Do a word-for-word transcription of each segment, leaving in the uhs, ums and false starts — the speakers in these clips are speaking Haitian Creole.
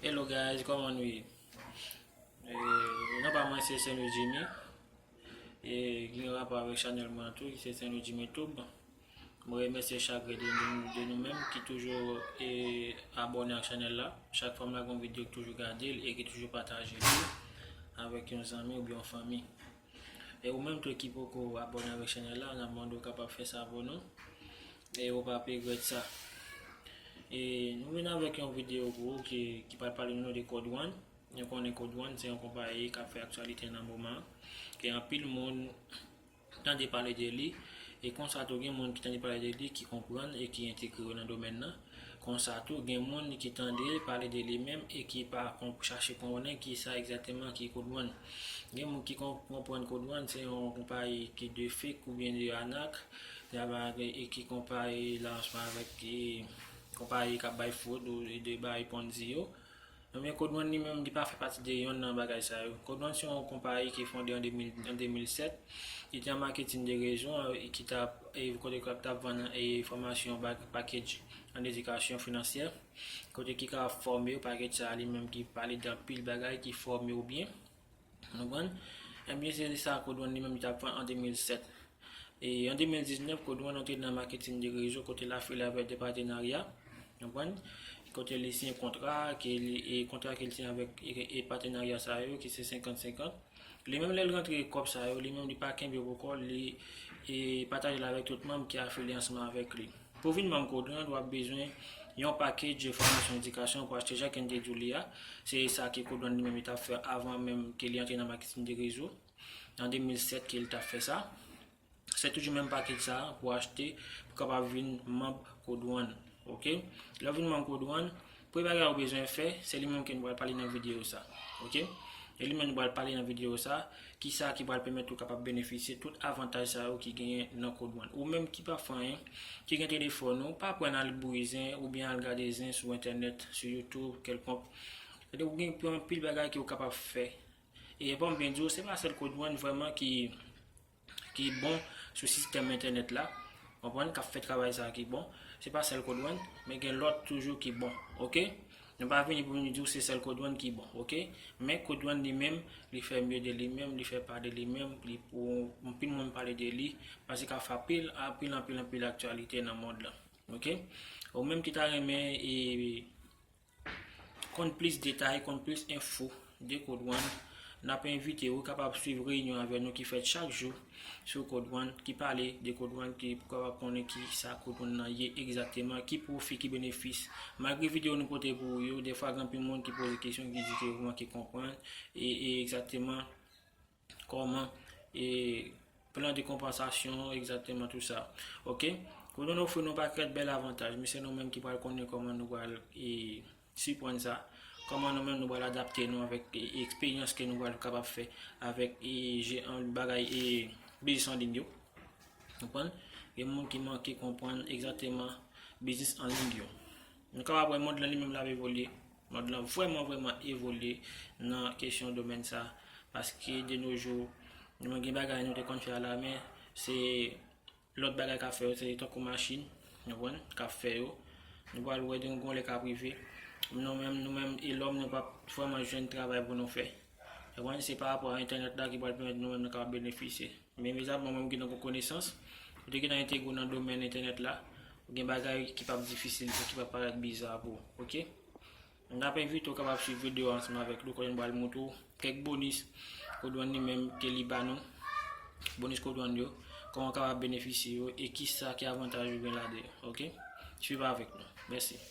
Hello guys, kòman nou ye? E, non pa mwen se Saint Louis Jimmy. E gen rapò avèk chanèl mwen tou, ki se Saint Louis Jimmy Tube. Mwen remèsye chak de nou, de nou menm ki toujou e, abòne ak chanèl la. Chak fwa m lage yon videyo, ki toujou gade l e ki toujou pataje l avèk yon zanmi oubyen yon fanmi. E ou menm tou ki poko abòne avèk chanèl la, n ap mande w kapab fè sa pou nou. E ou p ap regrèt sa. E nou vin avèk yon videyo pou ou ki, ki pral pale nou de Code One. Nou konnen Code One se yon konpayi k ap fè aktyalite nan moman an. Gen anpil moun tande pale de li. E konsa tou gen moun ki tande pale de li, ki konprann e ki entegre yo nan domèn nan. Konsa tou gen moun ki tande pale de li menm e ki pa konp-, chache konnen ki sa egzakteman ki Code One. Gen moun ki konp-, konprann Code One se yon konpayi ki de fake oubyen de anak, e ki konpayi la ansanm avèk ki konpayi k ap bay fwod ou de bay Ponzi yo. Ebyen, Code One li menm, li pa fè pati de yonn nan bagay sa yo. Code One se yon konpayi ki fonde an de mil, an de mil sèt. Li te an maketin de rezo, e ki t ap, e kote k ap, t ap vann, e fòmasyon, ba-, package an edikasyon finansyè. Kote ki ka fòme yo, package sa li menm ki pale de anpil bagay, ki fòme yo byen. Ou konprann? Ebyen, se sa Code One li menm li t ap fè an de mil sèt. E an de mil diznèf, Code One antre nan maketin de rezo kote l afilye avèk de patenarya. Ou konprann? Kote li siyen kontra, ke li, e kontra ke li siyen avèk e, e patenarya sa yo, ki se senkant senkant. Li menm lè l rantre kòb sa yo, li menm li pa kenbe yo pou kò l, li e pataje l avèk tout manm ki afilye ansanm avèk li. Pou w vin manm Code One, w ap bezwen yon package de fòmasyon edikasyon pou achte jan ke n te di w li a. Se sa ke Code One li menm li t ap fè avan menm ke li antre nan maketin de rezo. An de mil sèt ke li t ap fè sa. Se toujou menm package sa pou achte, pou kapab vin manm Code One. Oke? Lè w vin manm Code One, premye bagay ou bezwen fè, se li menm ke nou pral pale nan videyo sa. Oke? E li menm nou pral pale nan videyo sa, kisa ki pral pèmèt ou kapab benefisye tout avantaj sa yo ki genyen nan Code One. Ou menm ki pa fè anyen, ki gen telefòn ou, pa pran al bouyi zen oubyen al gade zen sou entènèt, sou YouTube, kèlkonk. Ou gen anpil bagay ke ou kapab fè. E bon, m byen di w, se pa sèl Code One vrèman ki, ki bon sou sistèm entènèt la, konprann, k ap fè travay sa a ki bon. Se pa sèl Code One, men gen lòt toujou ki bon, oke? Nou pa vini pou nou di w se sèl Code One ki bon, oke? Men Code One li menm, li fè mye de li menm, li fè pa de li menm, li pou anpil moun pale de li, paske l ap fè anpil, anpil, anpil, anpil aktyalite nan mond lan, oke? Ou menm ki ta renmen, e, konn plis detay, konn plis enfo de Code One, n ap envite w kapab swiv reyinyon avè nou ki fèt chak jou sou Code One, ki pale de Code One, ki pou kapab konnen ki sa Code One nan ye egzakteman, ki pwofi, ki benefis. Malgre videyo nou pote pou ou yo, defwa gen anpil moun ki poze kesyon, ki di ke yo manke konprann, e, e egzakteman kòman, e plan de konpansasyon, egzakteman tou sa. Oke? Code One ofri nou pakèt bèl avantaj, men se nou menm ki pral konnen kòman nou pral, e, siprann sa, kòman nou menm nou pral adapte nou avèk, e, eksperyans ke nou pral kapab fè avèk, e, je-, an, bagay, e, biznis an liy yo. Konprann? Gen moun ki manke konprann egzakteman biznis an liy yo. Nou kapab wè mond lan li menm l ap evolye. Mond lan vrèman, vrèman evolye nan kesyon domèn sa. Paske de nos jours, nou gen bagay nou te konn fè a la men, se lòt bagay k ap fè yo, se tankou machin, nou konprann, k ap fè yo. Nou pral wè gen yon lè k ap rive. Nou menm, nou menm, e lòm, nou p ap vrèman jwenn travay pou nou fè. Ou konprann? Se pa rapò a entènèt la ki pral pèmèt nou menm nou kapab benefisye. Men mezanmi, ou menm ki nan konesans, ou te gentan entegre w nan domèn entènèt la, ou gen bagay ki p ap difisil pou, ki p ap parèt biza pou ou, oke? N ap envite w kapab swiv videyo a ansanm avèk nou, kote n pral montre w kèk bonis Code One li menm ke li ba nou, bonis Code One yo, kòman w kapab benefisye yo e kisa ki avantaj ou gen ladan yo, oke? Swiv avèk nou. Mèsi.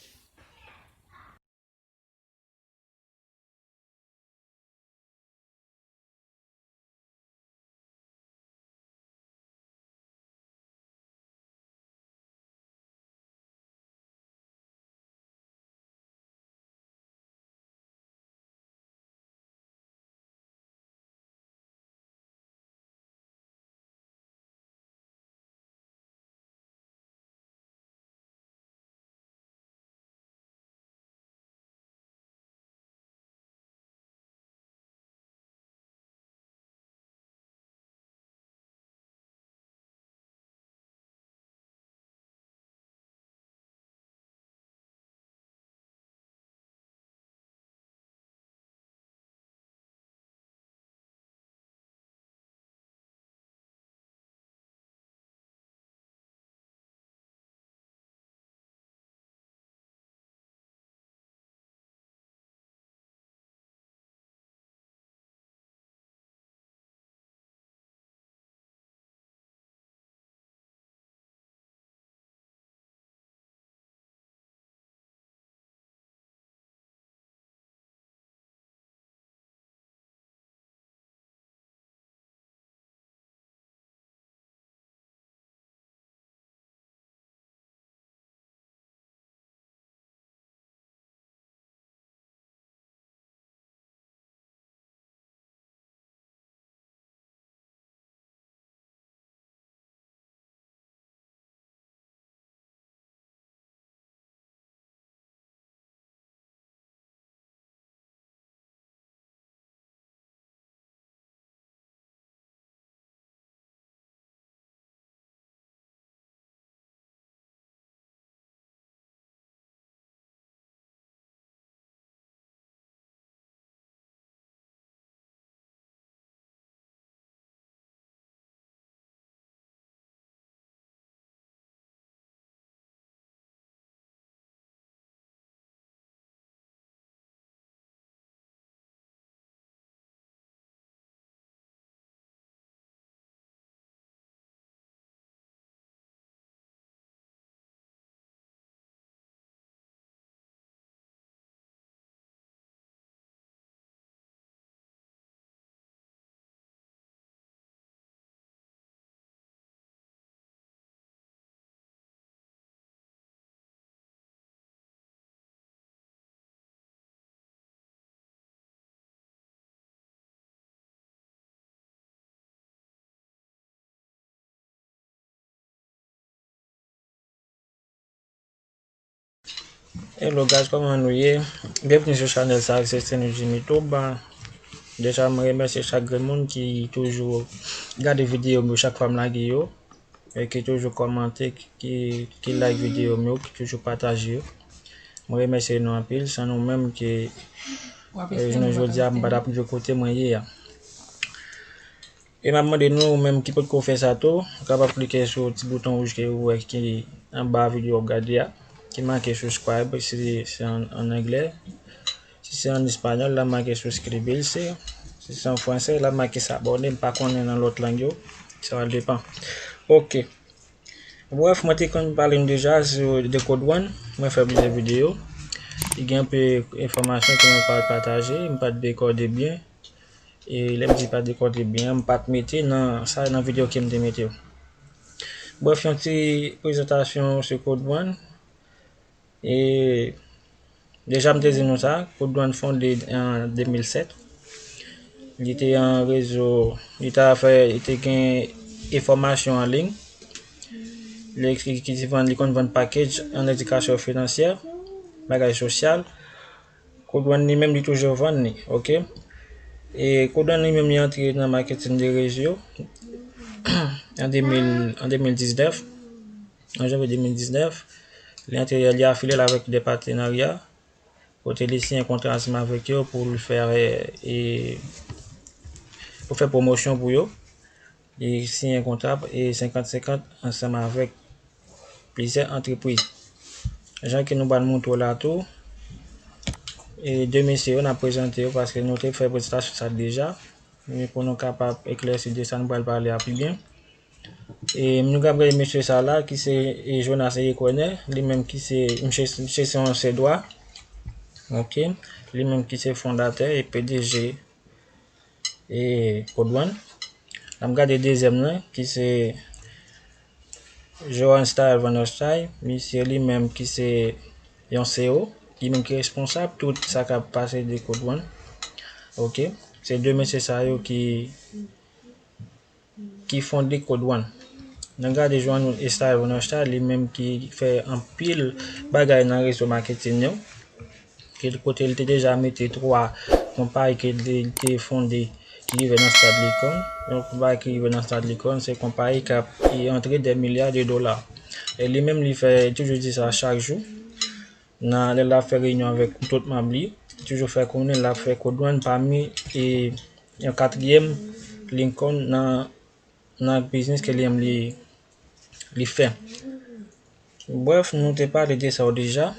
Hello guys, kòman nou ye? Byenvini sou chanèl sa, se Stanley Jimmy Touba. Deja, mwen remèsye chak grenn moun ki toujou gade videyo m yo chak fwa m lage yo, e ki toujou kòmante, ki, ki like videyo m yo, ki toujou pataje yo. Mwen remèsye nou anpil, san nou menm ki, e, jounen jodi a, m pa t ap rive kote mwen ye a. E m ap mande nou, ou menm ki potko fè sa tou, ou kapab klike sou ti bouton wouj ke ou wè ki anba videyo w ap gade a, ki make subscribe, si se an, an anglè. Si se an espanyòl, l ap make suscribirse. Si se an fransè, l ap make s'abonner. M pa konnen nan lòt lang yo. Sa va depann. Ok. Brèf, mwen te konn pale nou deja sou de Code One. Mwen fè plizyè videyo. Li gen anpil enfòmasyon ke mwen pa t pataje, m pa t dekode byen. E lè m di pa t dekode byen, m pa t mete nan sa, nan videyo ke m te mete yo. Brèf, yon ti prezantasyon sou Code One. E deja m te di nou sa, Code One fonde an de mil sèt. Li te yon rezo, li ta fè, li te gen enfòmasyon an liy. Li ki, ki te vann, li konn vann package an edikasyon finansyè, bagay sosyal. Code One li menm li toujou vann li, ok? E Code One li menm li antre nan marketing de rezo an de mil, an de mil diznèf, an janvye de mil diznèf. Li antre, li afilye l avèk de patenarya, kote li siyen kontra ansanm avèk yo pou l fè, e, pou fè pwomosyon pou yo. Li siyen kontra, e, senkant senkant ansanm avèk plizyè antrepriz. Jan ke nou pral montre w la tou, e de mesye yo, n ap prezante yo paske nou te fè prezantasyon sa deja. Men pou nou kapab eklèsi de sa nou pral pale a pi byen. E nou kapab gade mesye sa la ki se, e, Jonas Eric René, li menm ki se, misye, misye se yon Sèdwa. Ok. Li menm ki se fondatè e P D G e Code One. N ap gade dezyèm nan, ki se Johan Style Van Ostay. Misye li menm ki se yon C E O, li menm ki responsab tout sa k ap pase de Code One. Ok, se de mesye sa yo ki, ki fonde Code One. N ap gade Johan Style Van Ostay, li menm ki fè anpil bagay nan rezo marketing yo. Ke kote l te deja mete twa konpayi ke li te fonde ki rive nan stad Lincoln. Yon konpayi ki rive nan stad Lincoln, se konpayi k ap, e, antre dè milya de dola. E li menm, li fè, li toujou di sa chak jou. Nan, lè l ap fè reyinyon avèk tout manm li, li toujou fè konnen l ap fè Code One pami, e, yon katriyèm Lincoln nan, nan biznis ke li menm li, li fè. Brèf, nou te pale de sa yo deja.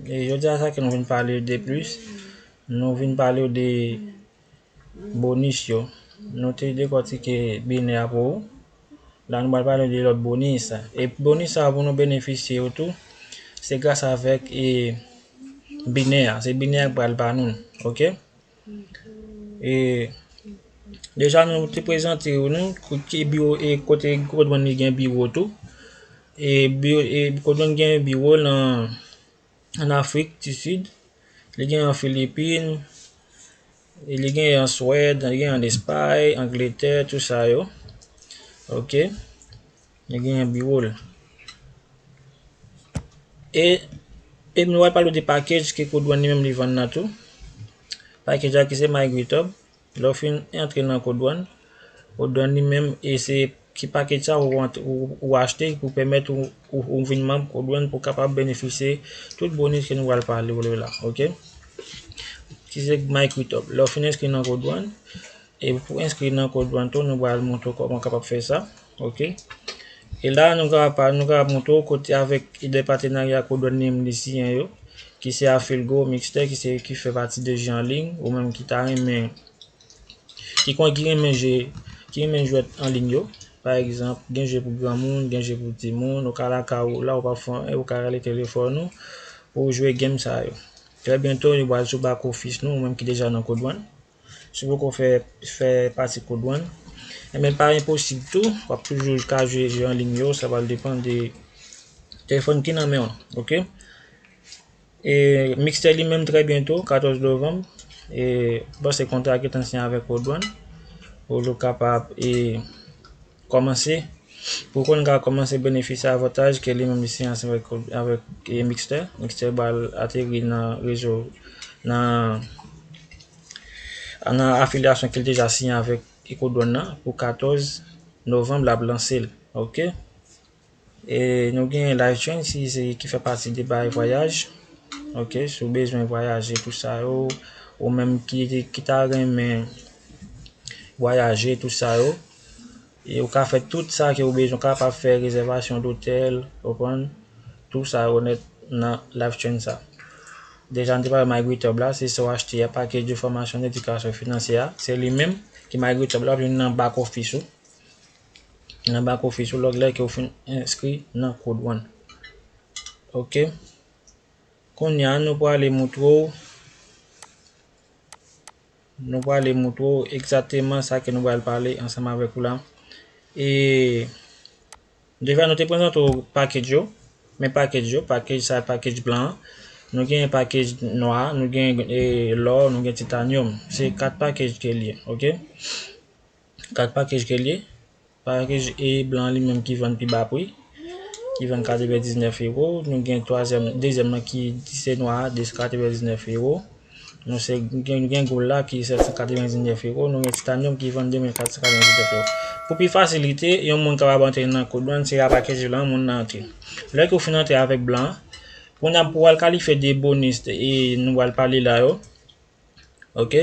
E jodi a sa ke nou vin pale de plis, nou vin pale de bonis yo. Nou te dekòtike binè a pou ou. La, nou pral pale de lòt bonis. E bonis sa pou nou benefisye yo tou, se gras avèk, e, binè a. Se binè a k pral ba nou, ok? E deja nou te prezante yo, nou, ki biwo, e kote Code One li gen biwo tou. E biwo, e Code One gen biwo nan, an Afrik di Sid, li gen an Filipin, e li gen an Swèd, li gen an Espay, Angletè, tou sa yo. Ok. Li gen an biwo l. E, e nou pral pale de package ke Code One li menm li vann nan tou. Package la ki se MyGreenTub. Lè w fin antre nan Code One, Code One li menm, e se ki package sa ou, ou, ou achte pou pèmèt ou, ou, ou vin manm Code One pou kapab benefisye tout bonis ke nou pral pale w la, ok? Ki se MyGreenTub. Lè w fin enskri nan Code One, e pou enskri nan Code One tou, nou pral montre w kòman w kapab fè sa, ok? E la, nou kapab, nou kapab montre w kote avèk de patenarya Code One li menm li siyen yo, ki se Afilgo, Mixtè, ki se, ki fè pati de Jeux en ligne, ou menm ki ta renmen, ki konn, ki renmen jwe, ki renmen jwèt an liy yo. Pa egzanp, gen jwe pou granmoun, gen jwe pou timoun, ou ka lakay ou la, ou pa fè anyen, ou ka rale telefòn ou, pou w jwe game sa yo. Trè byento, yo pral sou back office nou, ou menm ki deja nan Code One. Si w poko fè, fè pati Code One, enben pa enposib tou, w ap toujou ka jwe jwe an liy yo, sa pral depann de telefòn ki nan men w, ok? E Mixtè li menm trè byento, katòz novanm, e m panse kontra gentan siyen avèk Code One, pou nou kapab, e kòmanse Pou konn ka kòmanse benefisye avantaj ke li menm li siyen ansanm avèk, avèk e, Mixtr. Mixtr pral ateri nan rezo, nan, nan afilyasyon ke l deja siyen avèk Eco Drone nan pou katòz novanm l ap lanse l. Ok? E nou gen Life Train si se ki fè pati de bagay vwayaj. Ok, si w bezwen vwayaje tou sa yo, ou menm ki, ki ta renmen vwayaje tou sa yo, e ou ka fè tout sa ke ou bezwen, ou kapab fè rezèvasyon dotèl, ou konprann, tou sa yo nèt nan Life Train sa. Deja, nou te pale Migrator la, se sa w achte a, pakèj de fòmasyon, edikasyon finansyè a, se li menm ki Migrator la, w ap jwenn nan back office ou. Nan back office ou, lòk lè ke w fin enskri nan Code One. Ok. Kounye a, nou prale montre w, nou prale montre w egzakteman sa ke nou pral pale ansanm avèk ou la. E deja nou te prezante w package yo, men package yo, package sa, package blan an. Nou gen package nwa, nou gen e, lò, nou gen titanyòm. Se kat package ke l ye, ok? Kat package ke l ye. Package e blan li menm ki vann pi ba pri, ki vann katrevendiznèf ewo. Nou gen twazyèm, dezyèm nan ki se nwa a, de san katrevendiznèf ewo. Nou se gen, gen gold la ki sèt san katrevendiznèf ewo. Nou gen titanyòm ki vann de mil kat san katrevendiznèf ewo. Pou pi fasilite, yon moun kapab antre nan Code One, se a package blan moun nan antre. Lè ke w fin antre avèk blan, kounye a pou w al kalifye de bonis e nou pral pale la yo. Ok?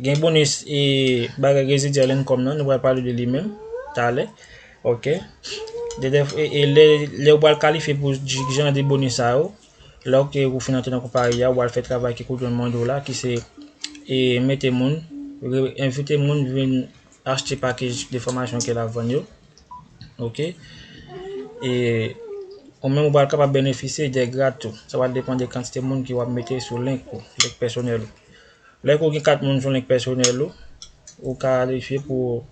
Gen bonis e bagay residual income nan, nou pral pale de li menm talè. Ok? De, de, e, e lè, lè w pral kalifye pou jan de bonis sa yo, lè w ke ou fin antre nan konpayi a, w pral fè travay ke Code One mande w la, ki se e, mete moun, re, envite moun vin achte package de fòmasyon ke l ap vann yo. Ok? E ou menm ou pral kapab benefisye de grad tou. Sa va depann de kantite moun ke w ap mete sou link ou, link pèsonèl ou. Lè ke w gen kat moun sou link pèsonèl ou, ou kalifye pou,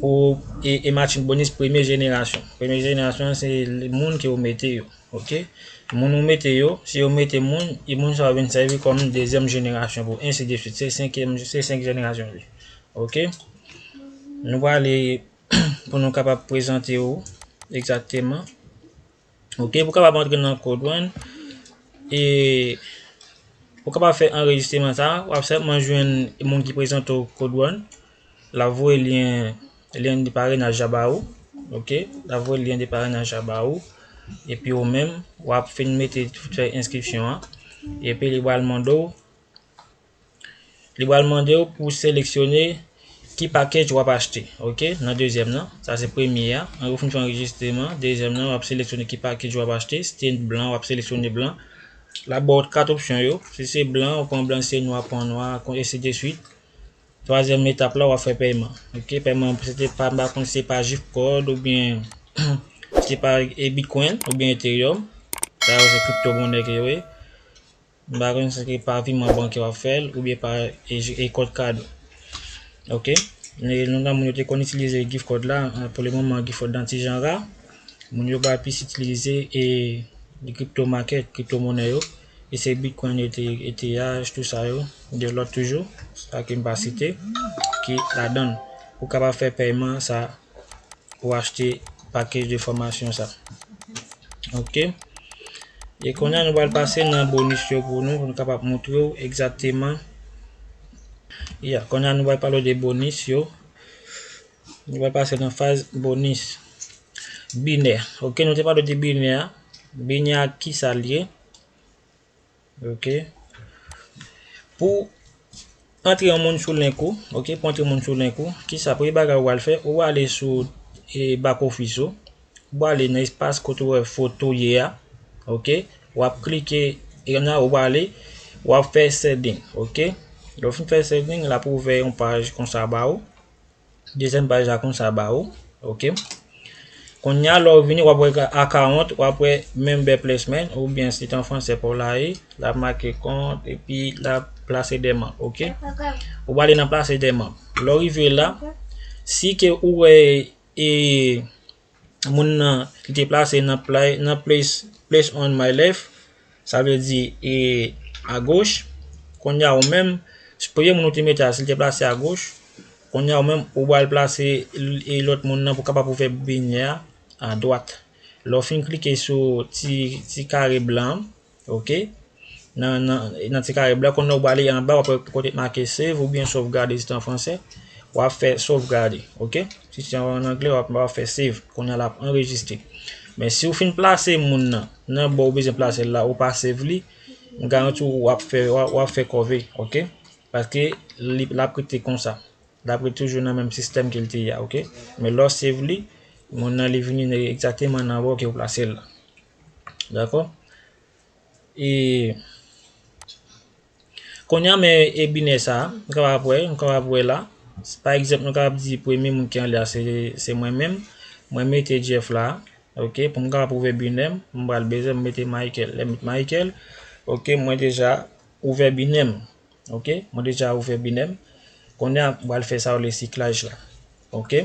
pou e, e matching bonus premye jenerasyon. Premye jenerasyon se moun ke w mete yo. Ok? Moun ou mete yo, si yo mete moun, e moun sa yo vin sèvi kòm dezyèm jenerasyon pou ensi de suit. Se senkyèm, se senk jenerasyon li. Ok? Nou prale pou nou kapab prezante w egzakteman. Ok, pou kapab antre nan Code One, e pou kapab fè anrejistreman sa, w ap sèlman jwenn moun ki prezante w Code One. L ap voye lyen, lyen de parenaj la ba ou. Ok, l ap voye lyen de parenaj la ba ou. Epi ou menm, w ap fin mete, fè enskripsyon an. Epi li pral mande w, li pral mande w pou seleksyone ki package w ap achte. Ok, nan dezyèm nan, sa se premye a. Ou fin fè anrejistreman, dezyèm nan, w ap seleksyone ki package w ap achte. Si se blan, w ap seleksyone blan. L ap ba w kat opsyon yo. Si se blan, ou pran blan, si se nwa, pran nwa, kon, ensi de suit. Twazyèm etap la, w ap fè pèyman. Ok, pèyman, se te pa, m pa konn si se pa gift card oubyen se pa e, Bitcoin oubyen Ethereum. Sa yo se kripto monè ke yo ye. M pa konn si se pa viman bankè w ap fè l oubyen pa e, e code kado. Ok, nou nan moun yo te konn itilize gift card la, pou le moman gift card nan ti jan ra. Moun yo pa plis itilize e, e crypto market, kripto monè yo. E se Bitcoin, E T H, tou sa yo. Gen lòt toujou, sa ke m pa site, ki ladan l. Ou kapab fè pèyman sa pou achte package de fòmasyon sa. Ok. E kounye a nou pral pase nan bonis yo pou nou, pou nou kapab montre w egzakteman. Ya, kounye a nou pral pale de bonis yo. Nou pral pase nan faz bonis. Binè. Ok, nou te pale de binè a. Binè a, kisa l ye? Ok. Pou antre yon moun sou link ou, ok, pou antre yon moun sou link ou, kisa premye bagay ou pral fè? Ou prale sou e, back office ou. Ou prale nan espas kote ou wè foto ye a. Ok. W ap klike, e la ou prale, w ap fè setting. Ok. Lè w fin fè setting, l ap ouvè yon paj konsa ba ou. Dezyèm paj la konsa ba ou. Ok. Kounye a, lè w vini, w ap wè account, w ap wè member placement, oubyen si se an fransè pa w la ye, l ap make kont, epi l ap plase demann. Ok. Ou prale nan plase demann. Lè w rive la, si ke ou wè e moun nan li te plase nan, nan place, place on my left, sa vle di e agoch. Kounye a ou menm, premye moun ou te mete a, si l te plase agoch, Kounye a ou menm, ou pral plase l-, e lòt moun nan pou kapab ouvè binè a adwat. Lè w fin klike sou ti, ti kare blan an, ok? Nan, nan, nan ti kare blan, kounye a ou prale anba, w ap wè kote make save oubyen sovgade si se an fransè. W ap fè sovgade, ok? Si se an anglè, w ap, w ap fè save. Kounye a l ap anrejistre. Men si w fin plase moun nan, nan bò ou bezwen plase l la, ou pa save li, m garanti w, w ap fè, w ap, w ap fè kòve, ok? Paske li, l ap rete konsa. L ap ret toujou nan menm sistèm ke l te ye a, ok? Men lè w save li, moun nan li vini egzakteman nan bò ke w plase l la. Dakò? E kounye a, men e binè sa a, nou kapab wè, nou kapab wè la. Pa egzanp, nou kapab di premye moun ki anlè a se, se mwen menm. Mwen mete Jeff la, ok, pou m kapab ouvè binè m, m pral bezwen m mete Michael. Lè m met Michael, ok, mwen deja ouvè binè m. Ok, mwen deja ouvè binè m. Kounye a, m pral fè sa yo rele siklaj la. Ok.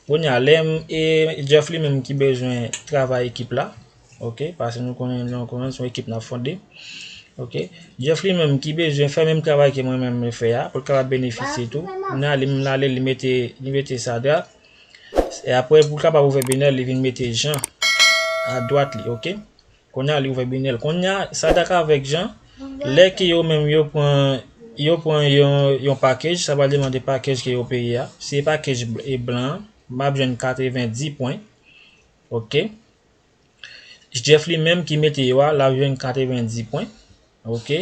Kounye a, lè m, e Jeff li menm ki bezwen travay ekip la. Ok, paske nou konnen, nou konnen se yon ekip n ap fonde. Ok. Jeff li menm ki bezwen fè menm travay ke mwen menm m fè a, pou l kapab benefisye tou. Kounye a, li menm l ale, li mete, li mete Sadrak. E apre, pou l kapab ouvè binè l, li vin mete Jean adwat li, ok? Kounye a, li ouvè binè l. Kounye a, Sadrak avèk Jean, lè ke yo menm yo pran, yo pran yon, yon package, sa va demande package ke yo peye a. Si se package bl-, e blan an, m ap jwenn katrevenndis pwen. Ok. Jeff li menm ki mete yo a, l ap jwenn katrevenndis pwen. Ok.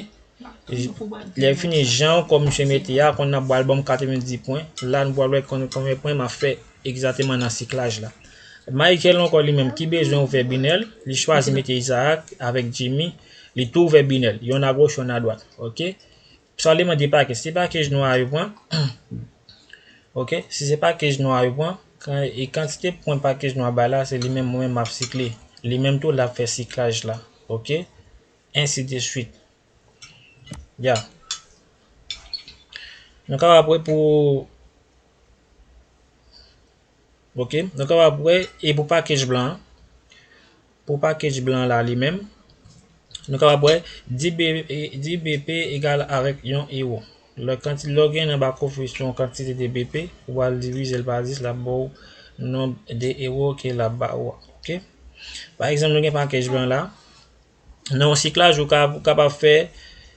Lè fini, Jean ankò misye mete a, kounye a pral ban m katrevenndis pwen. La, nou pral wè kon-, konbyen pwen m ap fè egzakteman nan siklaj la. Michael ankò li menm ki bezwen ouvè binè l, li chwazi mete Isaac avèk Jimmy, li tou ouvè binè l. Yonn agòch, yonn adwat. Ok. Sa li mande package. Se package nou a yo pran. Ok. Si se package nou a yo pran, kan-, e kantite pwen package nou a bay la, se li menm mwen menm m ap sikle. Li menm tou, l ap fè siklaj la. Ok. Ainsi de suite. Ya. Nou kapab wè pou, ok, nou kapab wè, e pou package blan an, pou package blan la li menm, nou kapab wè dis B, e, dis B P egal avèk yon ewo. Lè kanti-, lè w gen nan back office yon kantite de B P, ou pral divize l pa dis, l ap ba w nonb de ewo ke l ap ba ou a. Ok? Pa egzanp, nou gen package blan la. Nan yon siklaj, ou ka, ou kapab fè,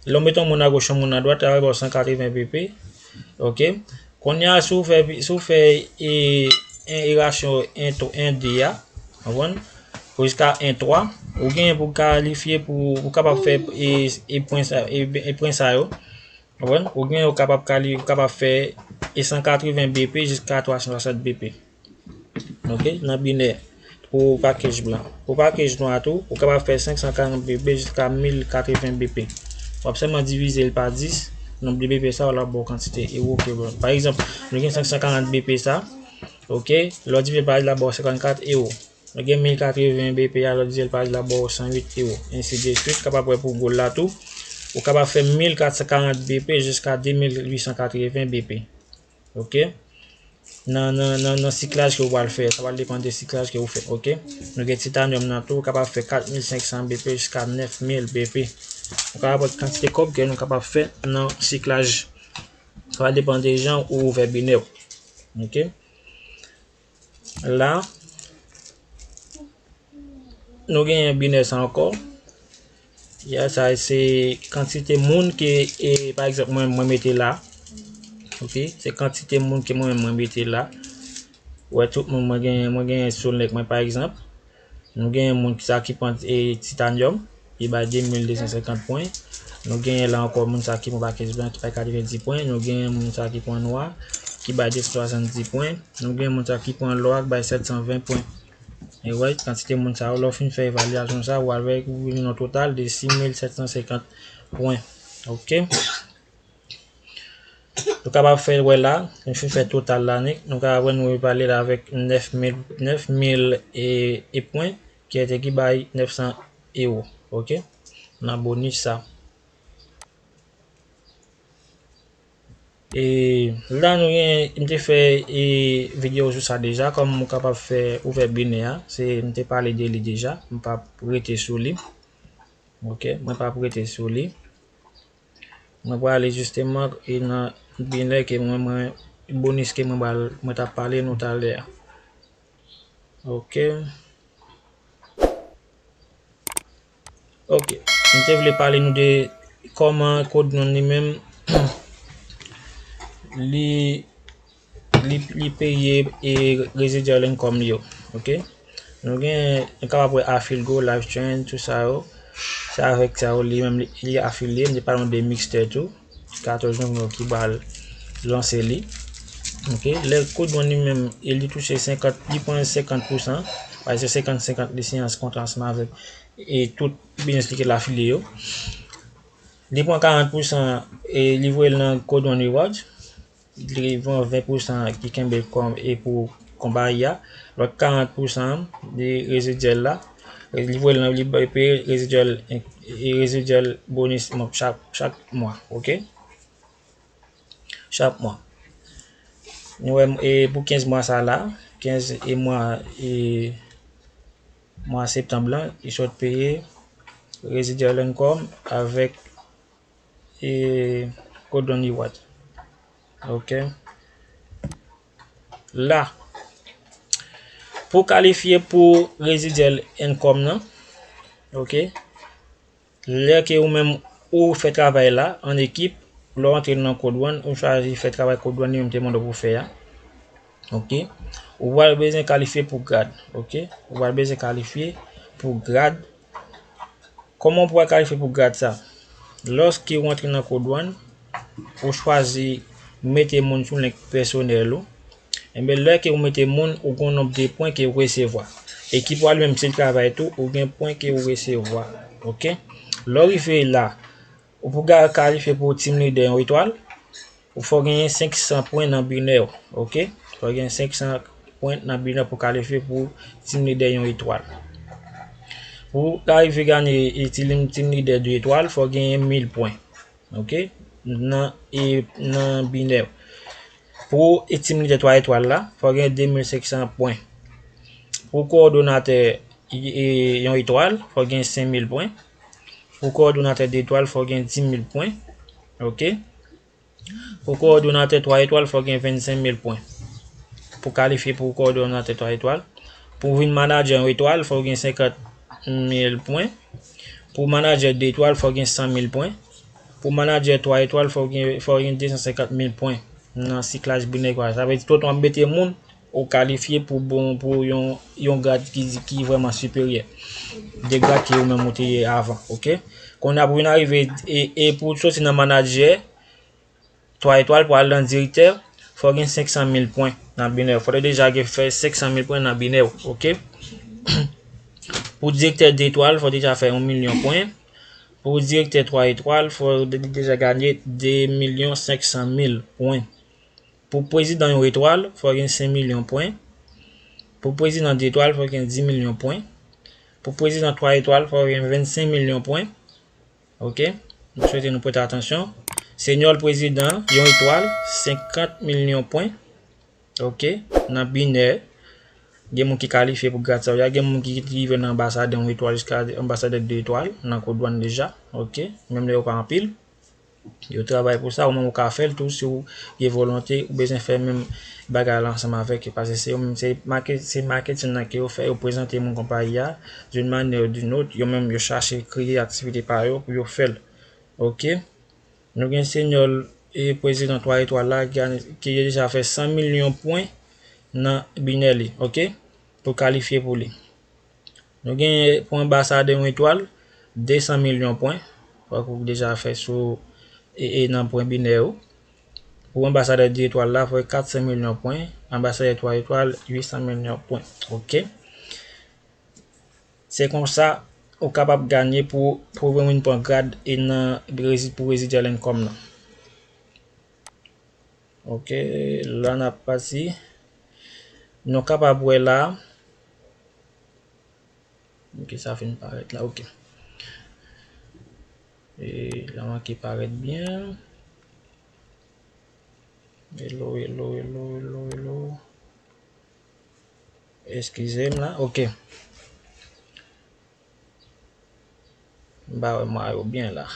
lè w mete yon moun agoch, yon moun adwat, l ap ba w san katreven B P. Ok. Kounye a, si w fè, si w fè, e, en, erasyon en, en de a, konprann? Pou jiska en twa, ou genyen pou kalifye pou, pou kapab fè, e, e pwen sa, e, e pwen sa yo. Konprann? Ou genyen ou kapab kali-, ou kapab fè, e, san katreven B P jiska twa san swasant B P. Ok, nan binè, pou package blan. Pou package nwa tou, ou kapab fè senk san karant B P jiska mil katreven B P. W ap sèlman divize l pa dis, nonb de B P sa yo, l ap ba w kantite ewo ke w. Pa egzanp, nou gen senk san karant B P sa, ok, lè w divize l pa dis, l ap ba w senkannkat ewo. Nou gen mil katreven B P a, lè w divize l pa dis, l ap ba w san uit ewo. Ensi de swit, kapab wè pou gold la tou, ou kapab fè mil kat san karant B P jiska de mil uit san katreven B P. Ok? Nan, nan, nan, nan siklaj ke w pral fè, sa pral depann de siklaj ke w fè, ok? Nou gen titanyòm nan tou, ou kapab fè kat mil senk san B P jiska nèf mil B P. Ou kapab wè kantite kòb ke nou kapab fè nan siklaj. Sa va depann de jan ou ouvè binè w. Ok? La, nou genyen binè sa ankò. Ya, sa se kantite moun ke, e, pa egzanp, mwen, mwen mete la. Ok, se kantite moun ke mwen, mwen mete la. Ou wè tout moun, mwen genyen, mwen genyen Soulnèk mwen, pa egzanp. Nou genyen moun sa ki pran, e, titanyòm, ki bay de mil de san senkant pwen. Nou genyen la ankò moun sa ki pran pakèj blan, ki bay katrevenndis pwen. Nou genyen moun sa ki pran nwa, ki bay de san swasanndis pwen. Nou genyen moun sa ki pran lò a, ki bay sèt san ven pwen. E wè, kantite moun sa yo, lè w fin fè evalyasyon sa, ou al wè, ou vin yon total de sis mil sèt san senkant pwen. Ok? Nou kapab fè wè la, nou fin fè total la, nou, nou kapab wè nou evalye l avèk nèf mil, nèf mil e, e pwen, ki ete ki bay nèf san ewo. Ok? Nan bonis sa. E la nou gen, m te fè, e, videyo sou sa deja, kòman ou kapab fè ouvè binè a, se, m te pale de li deja, m p ap rete sou li. Ok, mwen p ap rete sou li. Mwen prale jisteman, e, nan binè ke mwen, mwen, bonis ke mwen pral, mwen t ap pale nou talè a. Ok. Ok. M te vle pale nou de kòman Codon li menm li, li, li peye e residual income li yo. Ok. Nou gen, nou kapab wè Afilgo, Life Trend, tout sa yo. Se avèk sa yo li menm li, li afilye. M te pale nou de Mixter tou. Katòz novanm ki pral lanse li. Ok, lè Codon li menm, e li touche senkant, li pran senkant pousan, paske se senkant senkant li siyen kontra ansanm avèk e tout biznis li ke l afilye yo. Li pran karant pousan e li voye l nan Codon Rewards. Li pran ven pousan ki kenbe l kòm e pou konpayi a. Lòt karant pousan de residual la, li voye l nan, li peye residual, e residual bonis chak, chak mwa, ok? Chak mwa. Nou wè, e pou kenz mwa sa la, kenz e mwa, e mwa septanm lan, li sot peye residual income avèk e Codon Reward. Ok. La, pou kalifye pou residual income nan, ok, lè ke ou menm ou fè travay la an ekip, lè w antre nan Codon, ou chwazi fè travay Codon, li menm te mande w pou fè a. Ok. Ou pral bezwen kalifye pou grad. Ok. Ou pral bezwen kalifye pou grad. Kòman ou pral kalifye pou grad sa? Lòske ou antre nan Codon, ou chwazi mete moun sou link pèsonèl ou. Enben, lè ke ou mete moun, ou gen yon nonb de pwen ke ou resevwa. Ekip ou a li menm, si l travay tou, ou gen pwen ke ou resevwa. Ok? Lè w rive la, ou pou ka kalifye pou team leader yon etwal, ou fò genyen senk san pwen nan binè w. Ok? Fò genyen senk san pwen nan binè w pou kalifye pou team leader yon etwal. Pou w ka rive ganye e team, team leader de etwal, fò genyen mil pwen. Ok? Nan, e, nan binè. Pou e team leader twa etwal la, fò gen de mil senk san pwen. Pou kowòdonatè, e, e, yon etwal, fò gen senk mil pwen. Pou kowòdonatè de etwal, fò gen dis mil pwen. Ok? Pou kowòdonatè twa etwal, fò gen vennsenk mil pwen. Pou kalifye pou kowòdonatè twa etwal. Pou vin manadjè yon etwal, fò gen senkant mil pwen. Pou manadjè de etwal, fò gen san mil pwen. Pou manadjè twa etwal, fò gen, fò gen de san senkant mil pwen nan siklaj binè kwa. Sa vle di, tout w ap mete moun, ou kalifye pou bon, pou yon, yon grad ki, ki vrèman siperyè de grad ke ou menm ou te ye avan, ok? Kounye a pou vin arive, e, e pou soti nan manadjè twa etwal pou al nan direktè, fò gen senk san mil pwen nan binè. Fò w deja gen fè senk san mil pwen nan binè, ok? Pou direktè de etwal, fò w deja fè yon milyon pwen. Pou direktè twa etwal, fò w de-, deja ganye de milyon senk san mil pwen. Pou prezidan yon etwal, fò w gen senk milyon pwen. Pou prezidan de etwal, fò w gen dis milyon pwen. Pou prezidan twa etwal, fò w gen vennsenk milyon pwen. Ok? M swete nou prete atansyon. Senyò prezidan, yon etwal, senkant milyon pwen. Ok? Nan binè, gen moun ki kalifye pou grad sa yo. Gen moun ki rive nan anbasadè yon etwal jiska anbasadè de etwal nan Codon deja. Ok? Menm lè yo pa anpil. Yo travay pou sa, ou menm ou ka fè l tou si w gen volonte, ou bezwen fè menm bagay la ansanm avèk yo, paske se yo menm, se make-, se marketing nan ke yo fè, yo prezante moun konpayi a d'une manière ou d'une autre, yo menm yo chache kreye aktivite pa yo pou yo fè l. Ok? Nou gen senyò e prezidan twa etwal la ki, ki deja fè san milyon pwen nan binè li, ok? Pou kalifye pou li. Nou gen pou anbasadè yon etwal, de san milyon pwen. Fòk ou deja fè sou e, e nan pwen binè yo. Pou anbasadè de etwal la, fòk kat san milyon pwen. Anbasadè twa etwal, uit san milyon pwen. Ok. Se konsa, ou kapab ganye pou, pou vin pran grad e nan rezi-, pou residual income nan. Ok, la n ap pati. Nou kapab wè la. Ok, sa fin parèt la, ok. E la manke parèt byen. Hello, hello, hello, hello, hello. Eskize m la, ok. M pa wè mwa yo byen la.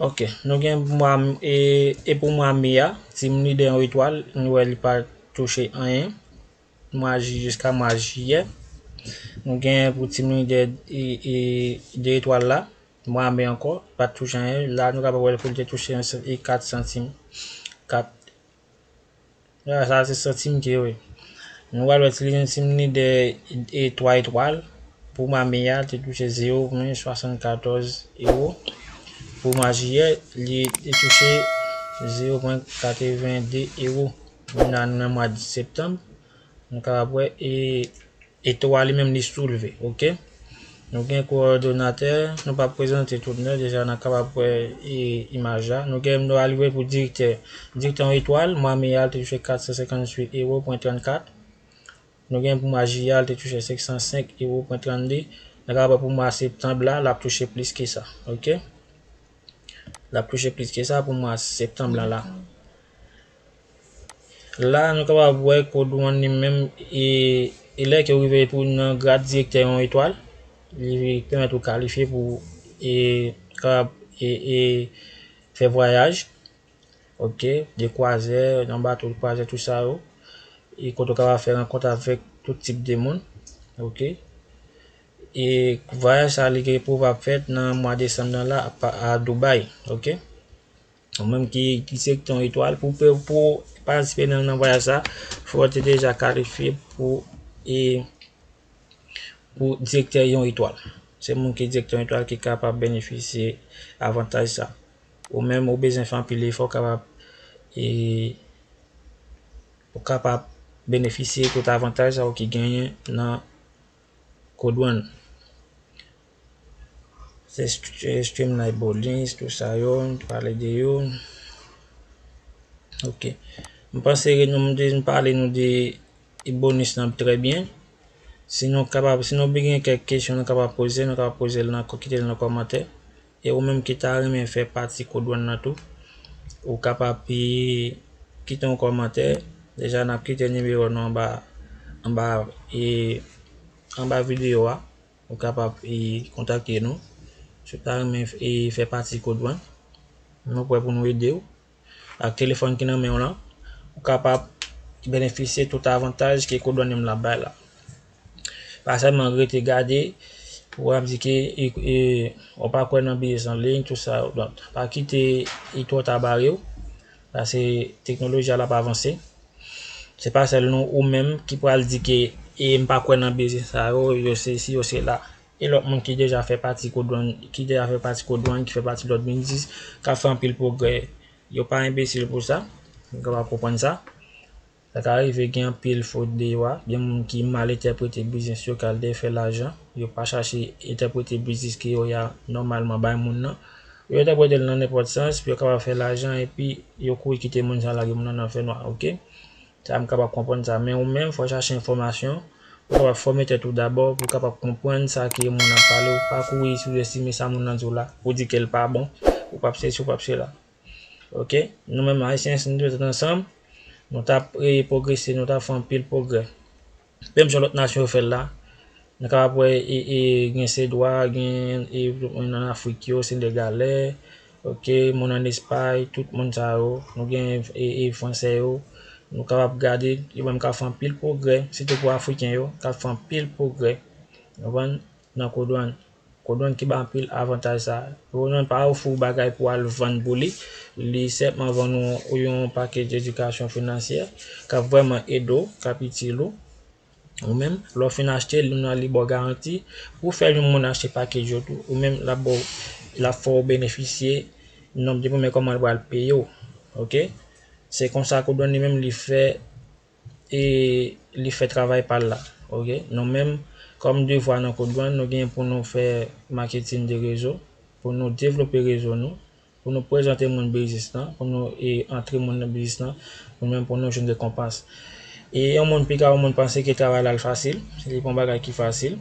Ok, nou gen mwa, e, e pou mwa me a, Team Leader yon etwal, nou wè li pa touche anyen. Mwa ji jiska mwa jiyè. Nou gen pou Team Leader e, e, de etwal la, mwa me ankò, pa t touche anyen. La, nou kapab wè pou li te touche yon sen- e kat santim. Kat Ya, sa se santim ke wi. Nou pral wè ti Team Leader e twa etwal. Pou mwa me a, te touche zewo pwen swasannkatòz ewo. Pou mwa jiyè, li te touche zewo pwen katrevenndi ewo. Menm la, nou nan mwa septanm, nou kapab wè e, e twa li menm li soulve, ok? Nou gen kowòdonatè, nou p ap prezante tout non, deja n a kapab wè e, imaj la. Nou gen nou rive pou direktè. Direktè yon etwal, mwa me a, l te touche kat san senkantuit ewo pwen trannkat. Nou gen pou mwa jiyè a, l te touche senk san senk ewo pwen trannde. Nou kapab wè pou mwa septanm la, l ap touche plis ke sa, ok? L ap touche plis ke sa pou mwa septanm la, la. La, nou kapab wè Code One li menm, e, e lè ke w rive pou nan grad direktè yon etwal, li pèmèt ou kalifye pou, e, kapab, e, e, fè vwayaj, ok, de kwazè, nan bato de kwazè, tout sa yo. E kote w kapab fè rankont avèk tout tip de moun, ok. E vwayaj sa li gen pou va fèt nan mwa desanm nan la a, a Dubai, ok. Ou menm ki, ki direktè yon etwal, pou, pou, pou patisipe nan, nan vwayaj sa, fò w te deja kalifye pou, e, pou direktè yon etwal. Se moun ki direktè yon etwal ki kapab benefisye avantaj sa. Ou menm, ou bezwen fè anpil efò, kapab, e, ou kapab benefisye tout avantaj sa yo ki genyen nan Code One. Se st-, Streamline Bonus, tout sa yo, m pale de yo. Ok. M panse ke nou, m te pale nou de bonus lan trè byen. Si nou kapab, si nou gen kèk kesyon nou kapab poze, nou kapab poze l nan, kite l nan kòmantè. E ou menm ki ta renmen fè pati Code One nan tou, ou kapab, e, kite yon kòmantè. Deja, n ap kite nimewo nou anba, anba, e, anba videyo a. Ou kapab, e, kontakte nou. Si w ta renmen, e, fè pati Code One, nou prè pou nou ede w. Ak telefòn ki nan men w lan, ou kapab benefisye tout avantaj ke Code One menm l ap bay la. Pa sèlman rete gade, pou w ap di ke, e, e, ou pa kwè nan biznis an liy, tout sa. Donk, pa kite li twò ta bare w, paske teknoloji a l ap avanse. Se pa sèl nou, ou menm ki pral di ke, e, m pa kwè nan biznis sa yo, yo sesi, yo sela. E lòt moun ki deja fè pati Code One, ki deja fè pati Code One, ki fè pati lòt biznis, k ap fè anpil pwogrè. Yo pa enbesil pou sa. Nou kapab konprann sa. Sa ka rive gen anpil fot deyò a. Gen moun ki mal entèprete biznis yo, k al dèyè fè lajan. Yo pa chache entèprete biznis ke yo ya nòmalman bay moun nan. Yo entèprete l nan nenpòt sans, pou yo kapab fè lajan, epi yo kouri kite moun sa, lage moun nan nan fènwa, ok? Sa, m kapab konprann sa. Men ou menm, fò w chache enfòmasyon. Ou kapab fòme tèt ou dabò, pou w kapab konprann sa ke moun nan pale. Ou pa kouri souzestime sa moun nan di w la. Ou di ke l pa bon. Ou p ap sesi, ou p ap sela. Ok? Nou menm Ayisyen, si nou te tèt ansanm, nou t ap, e, pwogrese, nou t ap fè anpil pwogrè. Menm jan lòt nasyon yo fè l la, nou kapab wè, e, e, gen Sedwa, gen, e, moun ann Afrik yo, Senegalè, ok, moun ann Espay, tout moun sa yo, nou gen, e, e, Fransè yo, nou kapab gade, yo menm k ap fè anpil pwogrè, sitou pou Afriken yo, k ap fè anpil pwogrè, w konprann, nan Code One. Code One ki bay anpil avantaj sa. Code One pa ofri w bagay pou w al vann pou li. Li sèlman vann ou yon pakèt edikasyon finansyè k ap vrèman ede w, k ap itil ou. Ou menm, lè w fin achte l, li nan li ba w garanti. Pou w fè yon moun achte pakèt yo tou, ou menm, l ap ba w, l ap fè w benefisye nonb de pwomè kòman l pral peye w. Ok? Se konsa Code One li menm li fè e li fè travay pa l la. Ok? Nou menm, kòm devwa nan Code One, nou gen pou nou fè maketin de rezo, pou nou devlope rezo nou, pou nou prezante moun biznis lan, pou nou e antre moun nan biznis lan, nou menm pou nou jwenn rekonpans. E yon moun piga yon moun panse ke travay la l fasil, se li pa yon bagay ki fasil.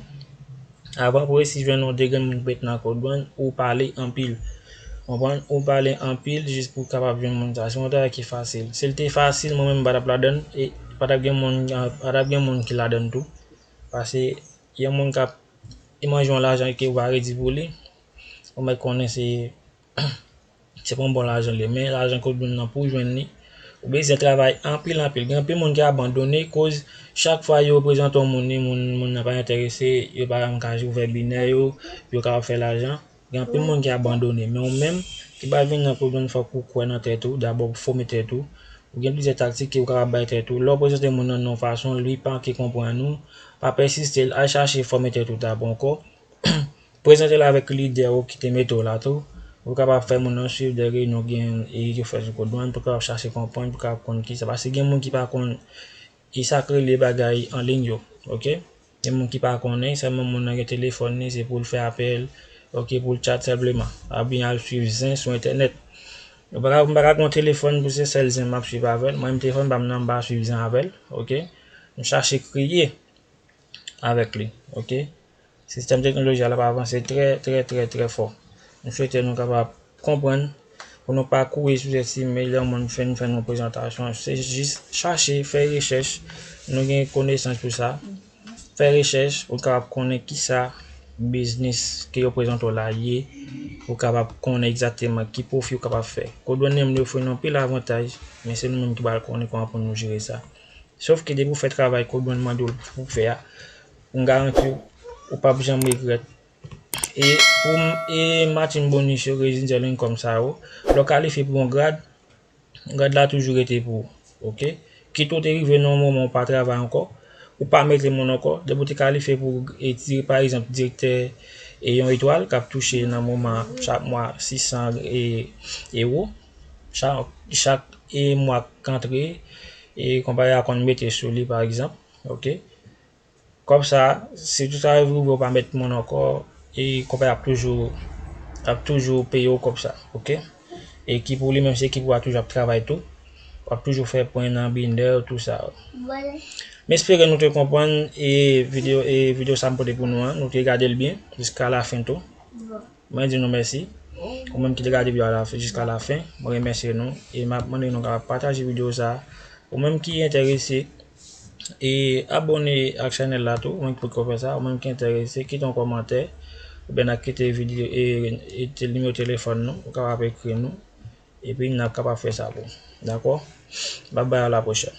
Avan pou resi jwenn yon de grenn moun k met nan Code One, ou pale anpil. Konprann? Ou pale anpil jis pou w kapab jwenn moun sa. Se yon travay ki fasil. Si l te fasil, mwen menm m pa t ap ladann, e pa t ap gen moun, pa t ap gen moun ki ladann tou. Paske yon moun k ap manje yon lajan ke ou pa redi pou li, ou mèt konnen se Se pa yon bon lajan li ye, men lajan Codewin nan pou w jwenn li, ou bezwen travay anpil, anpil. Gen anpil moun ki abandone koz chak fwa yo prezante yon moun, ni moun, moun nan pa enterese, yo pa janm ka ouvè binè yo, yo kapab fè lajan. Gen anpil moun ki abandone, men ou menm ki pral vin nan Codewin, fòk ou kwè nan tèt ou, dabò ou fòme tèt ou. Ou gen plizyè taktik ke ou kapab bay tèt ou. Lè w prezante moun nan yon fason, li pa anke konprann ou, pa pèsiste, al chache fòme tèt ou dabò ankò. Prezante l avèk lidè ou ki te mete w la tou. Ou kapab fè moun nan swiv de reyinyon gen e yo fè sou Codewin pou kapab chache konprann, pou kapab konn kisa. Paske gen moun ki pa konn e sa k rele bagay an liy yo, oke? Gen moun ki pa konnen, sèlman moun nan gen telefòn li, se pou l fè apèl, oke, pou l chat senpleman. Oubyen al swiv zen sou entènèt. Mwen pa ka, mwen pa ka gen yon telefòn pou se sèl zen m ap swiv avè l. Mwen menm telefòn pa m nan, m pa swiv zen avè l, oke? M chache kriye avèk li, oke? Sistèm teknoloji a l ap avanse trè, trè, trè, trè fò. M swete nou kapab konprann, pou nou pa kouri sou estime lè yon moun fin fè nou prezantasyon. Se jis chache, fè rechèch, nou gen konesans pou sa. Fè rechèch, ou kapab konnen kisa biznis ke yo prezante w la ye, ou kapab konnen egzakteman ki pwofi ou kapab fè. Codewin li menm li ofri nou anpil avantaj, men se nou menm ki pral konnen kòman pou nou jere sa. Sòf ke depi w fè travay Codewin mande w pou w fè a, m garanti w, ou p ap janm regrèt. E pou m, e matching bonus yo, residual income sa yo, lè w kalifye pou yon grad, grad la toujou rete pou ou, oke? Kit ou te rive nan yon moman ou pa travay ankò, ou pa mete moun ankò, depi w te kalifye pou, e, di, pa egzanp, direktè e yon etwal k ap touche nan moman chak mwa sis san e, ewo, chak, chak e mwa k antre, e konpayi a konn mete sou li, pa egzanp, oke? Kòb sa, si tout sa rive ou pa met moun ankò, e konpayi ap toujou, ap toujou peye w kòb sa, oke? Ekip ou li menm se ekip ou a toujou ap travay tou. W ap toujou fè pwen nan binè, tou sa. M espere nou te konprann e videyo, e videyo sa m pote pou nou an. Nou te gade l byen, jiska lafen tou. Mwen di nou mèsi. Ou menm ki te gade videyo a la, jiska lafen, mwen remèsye nou. E m ap mande nou kapab pataje videyo sa. Ou menm ki enterese, e abòne ak chanèl la tou, ou menm ki potko fè sa, ou menm ki enterese, kite yon kòmantè, oubyen n a kite videyo, e, e te nimewo telefòn nou, ou kapab ekri nou, epi n ap kapab fè sa pou ou. Dakò? Babay, a la pwochèn.